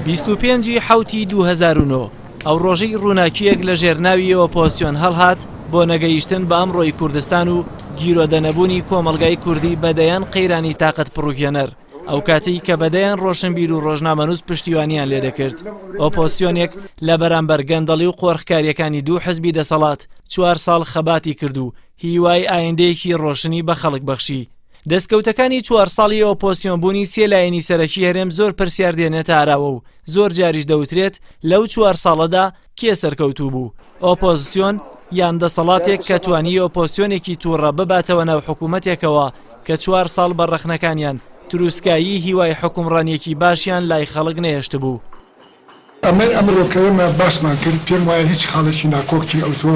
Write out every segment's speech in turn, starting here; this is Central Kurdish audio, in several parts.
25 ی حەوتی 2009 ئەو ڕۆژەی ڕووناکییەک لە ژێر ناوی ئۆپۆزسیۆن هەڵهات بۆ نەگەیشتن بە ئەمڕۆی کوردستان و گیرۆدە نەبوونی کۆمەڵگای کوردی بە دەیان قەیرانی تاقەت پڕوکێنەر، ئەو کاتەی کە بە دەیان ڕۆشنبیر و ڕۆژنامەنووس پشتیوانیان لێدەکرد. ئۆپۆزسیۆنێک لە بەرامبەر گەندەڵی و قۆرخکارییەکانی دوو حزبی دەسەڵات چوار ساڵ خەباتی کرد و هیوای ئایندەیەکی ڕۆشنی بە خەڵک بەخشی. دەستکەوتەکانی چوار ساڵی ئۆپۆزسیۆن بوونی سێ لایەنی سەرەکی هەرێم زۆر پرسیار دێنێتە ئاراوە و زۆر جاریش دەوترێت لەو چوار ساڵەدا کێ سەرکەوتوو بوو، ئۆپۆزسیۆن یان دەسەڵاتێک کە توانی ئۆپۆزسیۆنێکی تووڕە بباتەوە ناو حکوومەتێکەوە کە چوار ساڵ بە ڕەخنەکانیان تروسکایی هیوای حوکمڕانییەکی باشیان لای خەڵک نەهێشتبوو. ئەمەی ئەمڕۆ کە ئێمە باسمان کرد، پێم وایە هیچ خاڵێکی ناکۆکی ئەوتۆ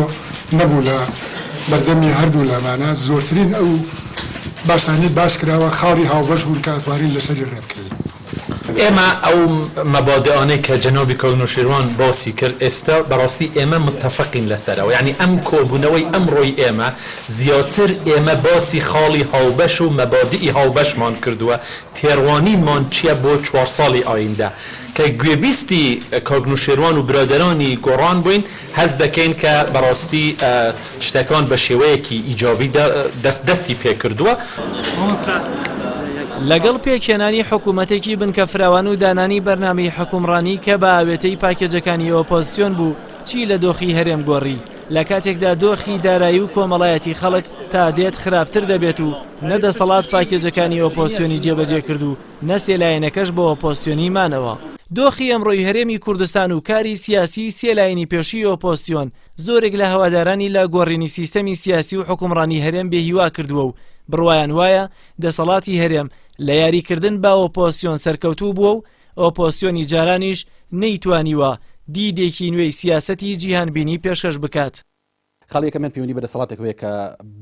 نەبوو لە بەردەمی هەردوو لامانا، زۆرترین ئەو باسانەی باس کراوە خاڵی هاوبەش بوون کە ئەتوانین لەسەری ڕێبکەوین. ئێمە ئەو مەبادئانەی کە جەنابی کاک نەوشیروان باسی کرد ئێستا بەڕاستی ئێمە متەفقین لەسەرەوە، یانی ئەم کۆبوونەوەی ئەمڕۆی ئێمە زیاتر ئێمە باسی خاڵی هاوبەش و مەبادئی هاوبەشمان کردووە، تێڕوانینمان چییە بۆ چوار ساڵی ئایندە. کە گوێبیستی کاک نوشێروان و برادەرانی گۆڕان بووین هەست دەکەین کە بەڕاستی شتەکان بە شێوەیەکی ئیجابی دەست دەستی پێکردووە. لەگەڵ پێکهێنانی حکوومەتێکی بنکە فراوان و دانانی بەرنامەی حوکمڕانی کە بە ئاوێتەی پاکێجەکانی ئۆپۆزسیۆن بوو، چی لە دۆخی هەرێم گۆڕی؟ لە کاتێکدا دۆخی دارایی و کۆمەڵایەتی خەڵک تا دێت خراپتر دەبێت و نە دەسەڵات پاکێجەکانی ئۆپۆزسیۆنی جێبەجێ کرد و نە سێ لایەنەکەش بە ئۆپۆزسیۆنی مانەوە. دۆخی ئەمڕۆی هەرێمی کوردستان و کاری سیاسیی سێ لایەنی پێشووی ئۆپۆزسیۆن زۆرێک لە هەوادارانی لە گۆڕینی سیستەمی سیاسی و حوکمڕانی هەرێم بێهیوا کردووە و بڕوایان وایە دەسەڵاتی هەرێم لە یاریکردن بە ئۆپۆزسیۆن سەرکەوتوو بووە و ئۆپۆزسیۆنی جارانیش نەیتوانیوە دیدێکی نوێی سیاسەتی جیهانبینی پێشکەش بکات. خاڵی یەکەمیان پەیوەندی بە دەسەڵاتێکەوە هەیە کە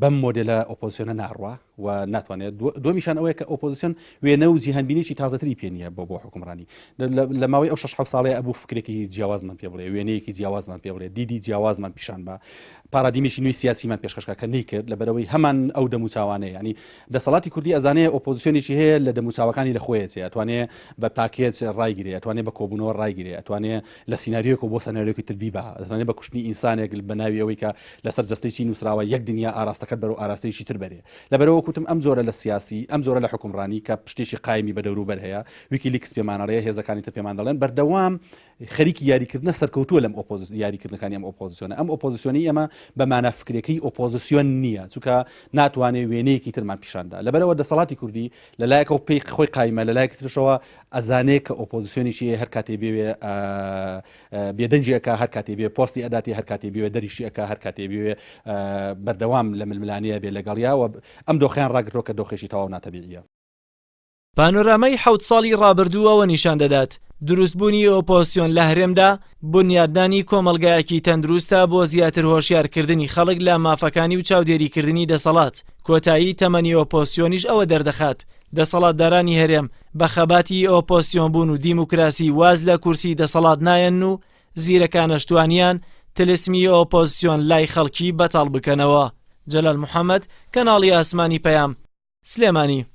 بەم مۆدێلە ئۆپۆزسیۆنە ناڕوا و ناتوانێت دووەمیشان ئەوەیە کە ئۆپۆزسیۆن وێنە و جیهانبینێکی تازەتری پێ نییە بۆ بۆ حکومڕانی لە ماوەی ئەو شەش حەوت ساڵەیە ئەبوو فکرێکی جیاوازمان پێ بڵێ وێنەیەکی جیاوازمان پێ بڵێ دیدی جیاوازمان پیشان بە پارادیمێکی نوێی سیاسیمان پێشکەشکە کە نەیکرد لەبەرەوەی هەمان ئەو دەموچاوانەیە ینی دەسەڵاتی کوردی ئەزانێ ئۆپۆزیسیۆنێکی هەیە لە دەموچاوەکانی لە خۆیەتی ئەتوانێ بە پاکێج ڕایگرێ ئەتوانێ بە کۆبوونەوە ڕایگرێ ئەتوانێ لە سیناریۆیەکەوە بۆ سەناریۆکی تر بیبا، دەتوانێت بە کوشتنی ئینسانێک بە ناوی ئەوەی کە لەسەر جەستەی چی نووسراوە یەک دنیا ئاراستەکەت بەرەو ئاراستەیەکی تر بەرێ. لەبەرئەوە وەک وتم ئەم جۆرە لە سیاسی، ئەم جۆرە لە حوکمڕانی کە پشتێکی قایمی بە دەوروبەر هەیە، ویکیلیکس پێمان ئەڵێ، هێزەکانی تر پێمان دەڵێن، بەردەوام خەریکی یاریکردنە سەرکەوتووە لەم یاریکردنەکانی ئەم ئۆپۆزیسیۆنە. ئەم ئۆپۆزیسیۆنەی ئێمە بە مانا فکرێکەی ئۆپۆزیسیۆن نییە، چونکە ناتوانێ وێنەیەکی ترمان پیشان دا. لەبەرئەوە دەسەڵاتی کوردی لە لایەکەوە پێی خۆی قایمە، لە لایەکی ترشەوە ئەزانێ کە ئۆپۆزیسیۆنێکی هەیە هەر کاتێ بێوێ بێدەنگی ئەکا، هەر کاتێ بێ پۆستی ئەداتێ، هەر کاتێ بێوێ دەریشی ئەکا، هەر کاتێ بێوێ بەردەوام لە ململانێیە بێ لەگەڵیا و ئەم دۆخەیان ڕاگرتووە کە دۆخێکی تەواو ناتەبیعییە. پانۆرامای حەوت ساڵی ڕابردوو ئەوە نیشان دەدات، دروستبوونی ئۆپۆزسیۆن لە هەرێمدا بونیادنانی کۆمەڵگایەکی تەندروستە بۆ زیاتر هۆشیارکردنی خەڵک لە مافەکانی و چاودێریکردنی دەسەڵات، کۆتایی تەمەنی ئۆپۆزسیۆنیش ئەوە دەردەخات دەسەڵاتدارانی هەرێم بە خەباتی ئۆپۆزسیۆنبوون و دیموکراسی واز لە کورسی دەسەڵات نایەنن و زیرەکانەش توانیان تلسمی ئۆپۆزسیۆن لای خەڵکی بەتاڵ بکەنەوە. جەلال محەمەد، کەناڵی ئاسمانی پەیام، سلێمانی.